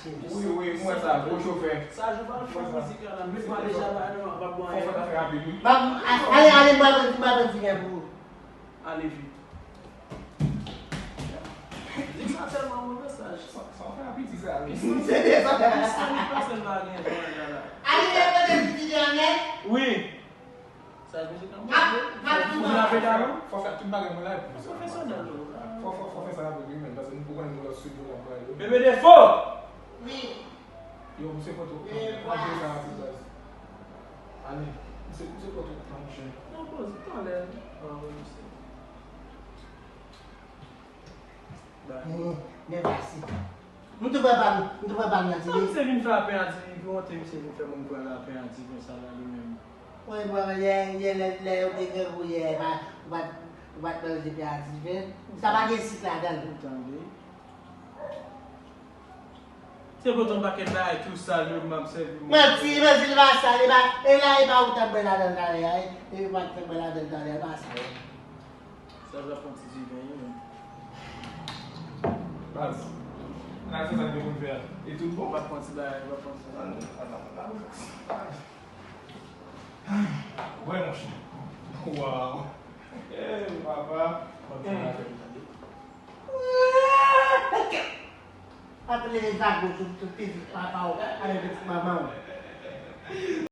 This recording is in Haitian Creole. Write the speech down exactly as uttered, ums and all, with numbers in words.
Wi, wi, m wè sa, gwo chofè. Sa jou pa fè mizik la, met mwen deja ba nou, pa bwè anyen. Fò fè rapid, wi. Ba, a- ale, ale, m pa bandi, m pa bandi gen pou ou. Ale vit. Mizik sa tèlman move, sa. Sa, sa fè rapid, sa, wi. Se de sa. Mizik sa, li pase, l pa gen jan la. Ale, ale, ale, piti de anèt. Wi. Sa vle di nan mwen. Ap, ap, ap, ap. Fò fè tout bagay mwen la epi sa. Pwofesyonèl ou. Fò, fò, fò fè sa rapid wi, men, paske nou poko konnen nan lòt estidyo n ap pral yo. Bebe Defo! Wi. Yo, misye poto. Antre sa rapid, baz. Ale, misye, misye poto, monchè. Nan poz, talè. Ah, wi, misye. Bay. Men, men pase. M tou pran pa m, m tou pran pa m nan ti. Sa misye vin fè a pen a diven, ki wonte misye vin fè moun pran la pen a diven sa la li menm. Wi, bon, yè, yè, lè, lè yo te grangou yè, pa, ou pa t, ou pa t manje pen a diven. Sa pa gen sik ladan l. Ou tande? Se pote yon pakèt bagay tou sal yo m ap sèvi moun. Manti, manti, li pa sal, li pa, e la, e pa ou t ap bwè ladan l talè a, e, e ou pa t ap bwè ladan l talè a, li pa sal. Sa l ap pran ti diven wi menm. Baz. Ann al fè sa n te konn fè a. E tout bon? L ap pran ti bagay, l ap pran ti bagay. Ann, ann, ann, ann. Wè, monchè. Waw. Ey, papa. Konn fè afè pou tande. Ap leve zago sou, sou pitit papa w, avèk pitit manman w.